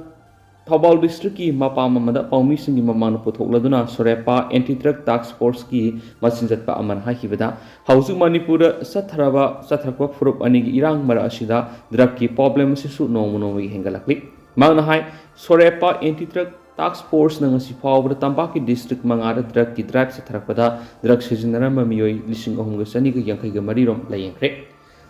ꯊꯧꯕꯥꯜ district ꯀꯤ ꯃꯄꯥꯝ ꯑꯃꯗ ꯄꯥꯎꯃꯤꯁꯤꯡꯒꯤ ꯃꯃꯥꯡꯗ ꯄꯨꯊꯣꯛꯂꯗꯨꯅ ꯁꯣꯔꯦꯄꯥ Anti Drug Task Force ꯀꯤ ꯃꯆꯤꯟ ꯆꯠꯄ ꯑꯃꯅ ꯍꯥꯏꯈꯤꯕꯗ, ꯍꯧꯖꯤꯛ ꯃꯅꯤꯄꯨꯔꯗ ꯆꯠꯊꯔꯕ, ꯆꯠꯊꯔꯛꯄ ꯐꯨꯔꯨꯞ ꯑꯅꯤꯒꯤ ꯏꯔꯥꯡ ꯃꯔꯛ ꯑꯁꯤꯗ drug ꯀꯤ problem ꯑꯁꯤꯁꯨ ꯅꯣꯡꯃ ꯅꯣꯡꯃꯒꯤ ꯍꯦꯟꯒꯠꯂꯛꯂꯤ꯫ ꯃꯍꯥꯛꯅ ꯍꯥꯏ, ꯁꯣꯔꯦꯄꯥ Anti Drug Task Force ꯅ ꯉꯁꯤ ꯐꯥꯎꯕꯗ ꯇꯝꯄꯥꯛꯀꯤ district ꯃꯉꯥꯗ drug ꯀꯤ drive ꯆꯠꯊꯔꯛꯄꯗ drug ꯁꯤꯖꯤꯟꯅꯔꯝꯕ ꯃꯤꯑꯣꯏ ꯂꯤꯁꯤꯡ ꯑꯍꯨꯝꯒ ꯆꯅꯤꯒ ꯌꯥꯡꯈꯩꯒ ꯃꯔꯤ ꯔꯣꯝ ꯂꯥꯌꯦꯡꯈ꯭ꯔꯦ꯫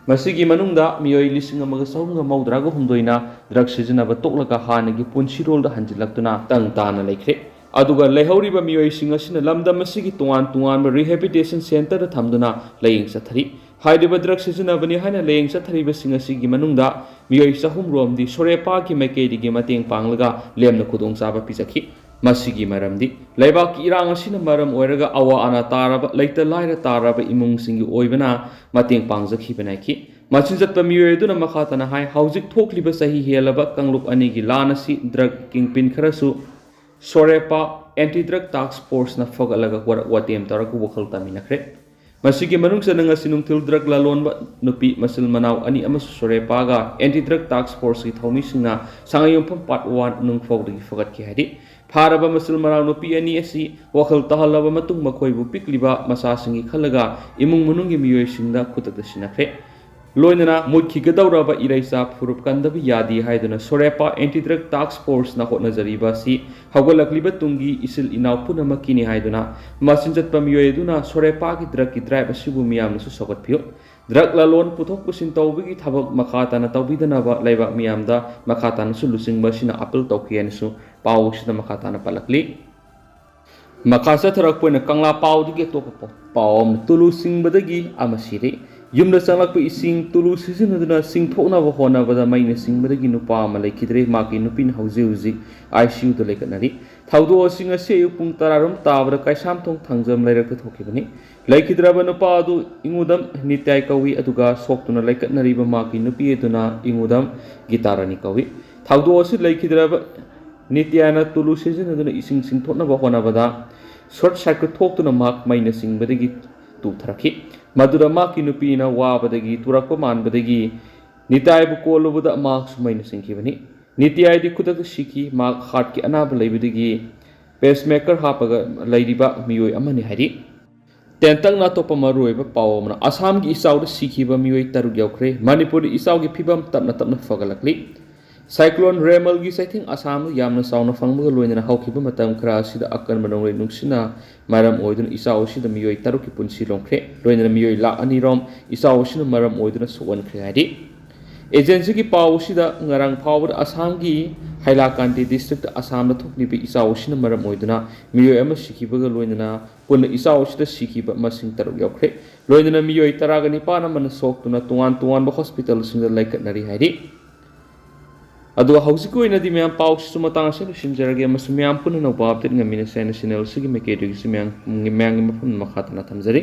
ꯃꯁꯤꯒꯤ ꯃꯅꯨꯡꯗ ꯃꯤꯑꯣꯏ ꯂꯤꯁꯤꯡ ꯑꯃꯒ ꯆꯍꯨꯝꯒ ꯃꯧꯗ꯭ꯔꯥꯒ ꯍꯨꯝꯗꯣꯏꯅ drug ꯁꯤꯖꯤꯟꯅꯕ ꯇꯣꯛꯂꯒ ꯍꯥꯟꯅꯒꯤ ꯄꯨꯟꯁꯤꯔꯣꯜꯗ ꯍꯟꯖꯤꯜꯂꯛꯇꯨꯅ ꯇꯪ ꯇꯥꯅ ꯂꯩꯈ꯭ꯔꯦ꯫ ꯑꯗꯨꯒ ꯂꯩꯍꯧꯔꯤꯕ ꯃꯤꯑꯣꯏꯁꯤꯡ ꯑꯁꯤꯅ ꯂꯝꯗꯝ ꯑꯁꯤꯒꯤ ꯇꯣꯉꯥꯟ ꯇꯣꯉꯥꯟꯕ rehabilitation centre ꯗ ꯊꯝꯗꯨꯅ ꯂꯥꯌꯦꯡ ꯆꯠꯊꯔꯤ꯫ ꯍꯥꯏꯔꯤꯕ drug ꯁꯤꯖꯤꯟꯅꯕꯅꯤ ꯍꯥꯏꯅ ꯂꯥꯌꯦꯡ ꯆꯠꯊꯔꯤꯕꯁꯤꯡ ꯑꯁꯤꯒꯤ ꯃꯅꯨꯡꯗ ꯃꯤꯑꯣꯏ ꯆꯍꯨꯝ ꯔꯣꯝꯗꯤ ꯁꯣꯔꯦꯄꯥꯒꯤ ꯃꯥꯏꯀꯩꯗꯒꯤ ꯃꯇꯦꯡ ꯄꯥꯡꯂꯒ ꯂꯦꯝꯅ ꯈꯨꯗꯣꯡꯆꯥꯕ ꯄꯤꯖꯈꯤ꯫ ꯃꯁꯤꯒꯤ ꯃꯔꯝꯗꯤ ꯂꯩꯕꯥꯛꯀꯤ ꯏꯔꯥꯡ ꯑꯁꯤꯅ ꯃꯔꯝ ꯑꯣꯏꯔꯒ ꯑꯋꯥ ꯑꯅꯥ ꯇꯥꯔꯕ, ꯂꯩꯇ ꯂꯥꯏꯔ ꯇꯥꯔꯕ ꯏꯃꯨꯡꯁꯤꯡꯒꯤ ꯑꯣꯏꯕꯅ ꯃꯇꯦꯡ ꯄꯥꯡꯖꯈꯤꯕꯅꯤ ꯍꯥꯏꯈꯤ꯫ ꯃꯆꯤꯟ ꯆꯠꯄ ꯃꯤꯑꯣꯏ ꯑꯗꯨꯅ ꯃꯈꯥ ꯇꯥꯅ ꯍꯥꯏ, ꯍꯧꯖꯤꯛ ꯊꯣꯛꯂꯤꯕ ꯆꯍꯤ ꯍꯦꯜꯂꯕ ꯀꯥꯡꯂꯨꯞ ꯑꯅꯤꯒꯤ ꯂꯥꯟ ꯑꯁꯤ drug kingpin ꯈꯔꯁꯨ ꯁꯣꯔꯦꯄꯥ ꯑꯦꯟꯇꯤ ꯗ꯭ꯔꯒ ꯇꯥꯛꯁ ꯐꯣꯔꯁꯅ ꯐꯒꯠꯂꯒ ꯋꯥꯔꯛ ꯋꯥꯇꯦꯝ ꯇꯧꯔꯒ ꯋꯥꯈꯜ ꯇꯥꯃꯤꯟꯅꯈ꯭ꯔꯦ꯫ ꯃꯁꯤꯒꯤ ꯃꯅꯨꯡ ꯆꯟꯅ ꯉꯁꯤ ꯅꯨꯡꯊꯤꯜ ꯗ꯭ꯔꯒ ꯂꯂꯣꯟꯕ ꯅꯨꯄꯤ ꯃꯆꯤꯜ ꯃꯅꯥꯎ ꯑꯅꯤ ꯑꯃꯁꯨ ꯁꯣꯔꯦꯄꯥꯒ ꯑꯦꯟꯇꯤ ꯗ꯭ꯔꯒ ꯇꯥꯛꯁ ꯐꯣꯔꯁꯀꯤ ꯊꯧꯃꯤꯁꯤꯡꯅ ꯁꯉꯥꯏꯌꯨꯝꯐꯝ ꯄꯥꯔꯠ ꯋꯥꯟ ꯅꯨꯡꯐꯧꯗꯒꯤ ꯐꯒꯠꯈꯤ ꯍꯥꯏꯔꯤ꯫ ꯐꯥꯔꯕ ꯃꯆꯤꯜ ꯃꯅꯥꯎ ꯅꯨꯄꯤ ꯑꯅꯤ ꯑꯁꯤ ꯋꯥꯈꯜ ꯇꯥꯍꯜꯂꯕ ꯃꯇꯨꯡ ꯃꯈꯣꯏꯕꯨ ꯄꯤꯛꯂꯤꯕ ꯃꯆꯥꯁꯤꯡꯒꯤ ꯈꯜꯂꯒ ꯏꯃꯨꯡ ꯃꯅꯨꯡꯒꯤ ꯃꯤꯑꯣꯏꯁꯤꯡꯗ ꯈꯨꯗꯛꯇ ꯁꯤꯟꯅꯈ꯭ꯔꯦ꯫ ꯂꯣꯏꯅꯅ ꯃꯨꯠꯈꯤꯒꯗꯧꯔꯕ ꯏꯔꯩꯆꯥ ꯐꯨꯔꯨꯞ ꯀꯟꯗꯕ ꯌꯥꯗꯦ ꯍꯥꯏꯗꯨꯅ ꯁꯣꯔꯦꯄꯥ ꯑꯦꯟꯇꯤ ꯗ꯭ꯔꯒ ꯇꯥꯛꯁ ꯐꯣꯔꯁꯅ ꯍꯣꯠꯅꯖꯔꯤꯕ ꯑꯁꯤ ꯍꯧꯒꯠꯂꯛꯂꯤꯕ ꯇꯨꯡꯒꯤ ꯏꯆꯤꯜ ꯏꯅꯥꯎ ꯄꯨꯝꯅꯃꯛꯀꯤꯅꯤ ꯍꯥꯏꯗꯨꯅ ꯃꯆꯤꯟ ꯆꯠꯄ ꯃꯤꯑꯣꯏ ꯑꯗꯨꯅ ꯁꯣꯔꯦꯄꯥꯒꯤ ꯗ꯭ꯔꯒꯀꯤ ꯗ꯭ꯔꯥꯏꯕ ꯑꯁꯤꯕꯨ ꯃꯤꯌꯥꯝꯅꯁꯨ ꯁꯧꯒꯠꯄꯤꯌꯨ꯫ ꯗ꯭ꯔꯒ ꯂꯂꯣꯟ ꯄꯨꯊꯣꯛ ꯄꯨꯁꯤꯟ ꯇꯧꯕꯒꯤ ꯊꯕꯛ ꯃꯈꯥ ꯇꯥꯅ ꯇꯧꯕꯤꯗꯅꯕ ꯂꯩꯕꯥꯛ ꯃꯤꯌꯥꯝꯗ ꯃꯈꯥ ꯇꯥꯅꯁꯨ ꯂꯨꯆꯤꯡꯕ ꯑꯁꯤꯅ ꯑꯄꯤꯜ ꯇꯧꯈꯤ ꯍꯥꯏꯅꯁꯨ ꯄꯥꯎ ꯑꯁꯤꯗ ꯃꯈꯥ ꯇꯥꯅ ꯄꯜꯂꯛꯂꯤ꯫ ꯃꯈꯥ ꯆꯠꯊꯔꯛꯄ ꯑꯣꯏꯅ ꯀꯪꯂꯥ ꯄꯥꯎꯗꯒꯤ ꯑꯇꯣꯞꯄ ꯄꯥꯎ ꯑꯃꯅ ꯇꯨꯂꯨ ꯆꯤꯡꯕꯗꯒꯤ ꯑꯃ ꯁꯤꯔꯦ꯫ ꯌꯨꯝꯗ ꯆꯪꯂꯛꯄ ꯏꯁꯤꯡ ꯇꯨꯂꯨ ꯁꯤꯖꯤꯟꯅꯗꯨꯅ ꯆꯤꯡꯊꯣꯛꯅꯕ ꯍꯣꯠꯅꯕꯗ ꯃꯩꯅ ꯆꯤꯡꯕꯗꯒꯤ ꯅꯨꯄꯥ ꯑꯃ ꯂꯩꯈꯤꯗ꯭ꯔꯦ꯫ ꯃꯍꯥꯛꯀꯤ ꯅꯨꯄꯤꯅ ꯍꯧꯖꯤꯛ ꯍꯧꯖꯤꯛ ꯑꯥꯏ ꯁꯤ ꯌꯨꯗ ꯂꯩꯈꯠꯅꯔꯤ꯫ ꯊꯧꯗꯣꯛ ꯑꯁꯤ ꯉꯁꯤ ꯑꯌꯨꯛ ꯄꯨꯡ ꯇꯔꯥꯔꯣꯝ ꯇꯥꯕꯗ ꯀꯩꯁꯥꯝꯊꯣꯡ ꯊꯥꯡꯖꯝ ꯂꯩꯔꯛꯇ ꯊꯣꯛꯈꯤꯕꯅꯤ꯫ ꯂꯩꯈꯤꯗ꯭ꯔꯕ ꯅꯨꯄꯥ ꯑꯗꯨ ꯏꯉꯨꯗꯝ ꯅꯤꯇ꯭ꯌꯥꯏ ꯀꯧꯏ, ꯑꯗꯨꯒ ꯁꯣꯛꯇꯨꯅ ꯂꯩꯈꯠꯅꯔꯤꯕ ꯃꯍꯥꯛꯀꯤ ꯅꯨꯄꯤ ꯑꯗꯨꯅ ꯏꯉꯨꯗꯝ ꯒꯤꯇꯥꯔꯥꯅꯤ ꯀꯧꯏ꯫ ꯊꯧꯗꯣꯛ ꯑꯁꯤ ꯂꯩꯈꯤꯗ꯭ꯔꯕ ꯅꯤꯇ꯭ꯌꯥꯅ ꯇꯨꯂꯨ ꯁꯤꯖꯤꯟꯅꯗꯨꯅ ꯏꯁꯤꯡ ꯆꯤꯡꯊꯣꯛꯅꯕ ꯍꯣꯠꯅꯕꯗ ꯁꯣꯔꯠ ꯁꯔꯀ꯭ꯌꯨꯠ ꯊꯣꯛꯇꯨꯅ ꯃꯍꯥꯛ ꯃꯩꯅ ꯆꯤꯡꯕꯗꯒꯤ ꯇꯨꯊꯔꯛꯈꯤ꯫ ꯃꯗꯨꯗ ꯃꯍꯥꯛꯀꯤ ꯅꯨꯄꯤꯅ ꯋꯥꯕꯗꯒꯤ ꯇꯨꯔꯛꯄ ꯃꯥꯟꯕꯗꯒꯤ ꯅꯤꯇ꯭ꯌꯥꯏꯕꯨ ꯀꯣꯜꯂꯨꯕꯗ ꯃꯍꯥꯛꯁꯨ ꯃꯩꯅ ꯆꯤꯡꯈꯤꯕꯅꯤ꯫ ꯅꯤꯇ꯭ꯌꯥꯏꯗꯤ ꯈꯨꯗꯛꯇ ꯁꯤꯈꯤ꯫ ꯃꯍꯥꯛ ꯍꯥꯔꯠꯀꯤ ꯑꯅꯥꯕ ꯂꯩꯕꯗꯒꯤ ꯄꯦꯁꯃꯦꯀꯔ ꯍꯥꯞꯄꯒ ꯂꯩꯔꯤꯕ ꯃꯤꯑꯣꯏ ꯑꯃꯅꯤ ꯍꯥꯏꯔꯤ꯫ ꯇꯦꯟꯇꯛꯅ ꯑꯇꯣꯞꯄ ꯃꯔꯨꯑꯣꯏꯕ ꯄꯥꯎ ꯑꯃꯅ, ꯑꯁꯥꯝꯒꯤ ꯏꯆꯥꯎꯗ ꯁꯤꯈꯤꯕ ꯃꯤꯑꯣꯏ ꯇꯔꯨꯛ ꯌꯥꯎꯈ꯭ꯔꯦ꯫ ꯃꯅꯤꯄꯨꯔꯗ ꯏꯆꯥꯎꯒꯤ ꯐꯤꯕꯝ ꯇꯞꯅ ꯇꯞꯅ ꯐꯒꯠꯂꯛꯂꯤ꯫ ꯁꯥꯏꯀ꯭ꯂꯣꯟ ꯔꯦꯃꯜꯒꯤ ꯆꯩꯊꯦꯡ ꯑꯁꯥꯝꯗ ꯌꯥꯝꯅ ꯆꯥꯎꯅ ꯐꯪꯕꯒ ꯂꯣꯏꯅꯅ ꯍꯧꯈꯤꯕ ꯃꯇꯝ ꯈꯔ ꯑꯁꯤꯗ ꯑꯀꯟꯕ ꯅꯣꯡꯂꯩ ꯅꯨꯡꯁꯤꯠꯅ ꯃꯔꯝ ꯑꯣꯏꯗꯨꯅ ꯏꯆꯥꯎ ꯑꯁꯤꯗ ꯃꯤꯑꯣꯏ ꯇꯔꯨꯛꯀꯤ ꯄꯨꯟꯁꯤ ꯂꯣꯝꯈ꯭ꯔꯦ꯫ ꯂꯣꯏꯅꯅ ꯃꯤꯑꯣꯏ ꯂꯥꯈ ꯑꯅꯤ ꯔꯣꯝ ꯏꯆꯥꯎ ꯑꯁꯤꯅ ꯃꯔꯝ ꯑꯣꯏꯗꯨꯅ ꯁꯣꯛꯍꯟꯈ꯭ꯔꯦ ꯍꯥꯏꯔꯤ꯫ ꯑꯦꯖꯦꯟꯁꯤꯒꯤ ꯄꯥꯎ ꯑꯁꯤꯗ ꯉꯔꯥꯡ ꯐꯥꯎꯕꯗ ꯑꯁꯥꯝꯒꯤ ꯍꯥꯏꯂꯥꯀꯥꯟꯗꯤ ꯗꯤꯁꯇ꯭ꯔꯤꯛꯇ ꯑꯁꯥꯝꯗ ꯊꯣꯛꯂꯤꯕ ꯏꯆꯥꯎ ꯑꯁꯤꯅ ꯃꯔꯝ ꯑꯣꯏꯗꯨꯅ ꯃꯤꯑꯣꯏ ꯑꯃ ꯁꯤꯈꯤꯕꯒ ꯂꯣꯏꯅꯅ ꯄꯨꯟꯅ ꯏꯆꯥꯎ ꯑꯁꯤꯗ ꯁꯤꯈꯤꯕ ꯃꯁꯤꯡ ꯇꯔꯨꯛ ꯌꯧꯈ꯭ꯔꯦ꯫ ꯂꯣꯏꯅꯅ ꯃꯤꯑꯣꯏ ꯇꯔꯥꯒ ꯅꯤꯄꯥꯟ ꯑꯃꯅ ꯁꯣꯛꯇꯨꯅ ꯇꯣꯉꯥꯟ ꯇꯣꯉꯥꯟꯕ ꯍꯣꯁꯄꯤꯇꯥꯜꯁꯤꯡꯗ ꯂꯩꯈꯠꯅꯔꯤ ꯍꯥꯏꯔꯤ꯫ ꯑꯗꯨꯒ ꯍꯧꯖꯤꯛꯀꯤ ꯑꯣꯏꯅꯗꯤ ꯃꯌꯥꯝ ꯄꯥꯎꯁꯤꯁꯨ ꯃꯇꯥꯡ ꯑꯁꯤꯗ ꯂꯣꯏꯁꯤꯟꯖꯔꯒꯦ, ꯑꯃꯁꯨꯡ ꯃꯌꯥꯝ ꯄꯨꯟꯅ ꯑꯅꯧꯕ ꯑꯞꯗꯦꯠ ꯉꯝꯃꯤꯟꯅꯁꯦ ꯍꯥꯏꯅ ꯆꯦꯅꯦꯜꯁꯤꯒꯤ ꯃꯥꯏꯀꯩꯗꯒꯤꯁꯨ ꯃꯌꯥꯝ, ꯃꯌꯥꯝꯒꯤ ꯃꯐꯝꯗ ꯃꯈꯥ ꯇꯥꯅ ꯊꯝꯖꯔꯤ꯫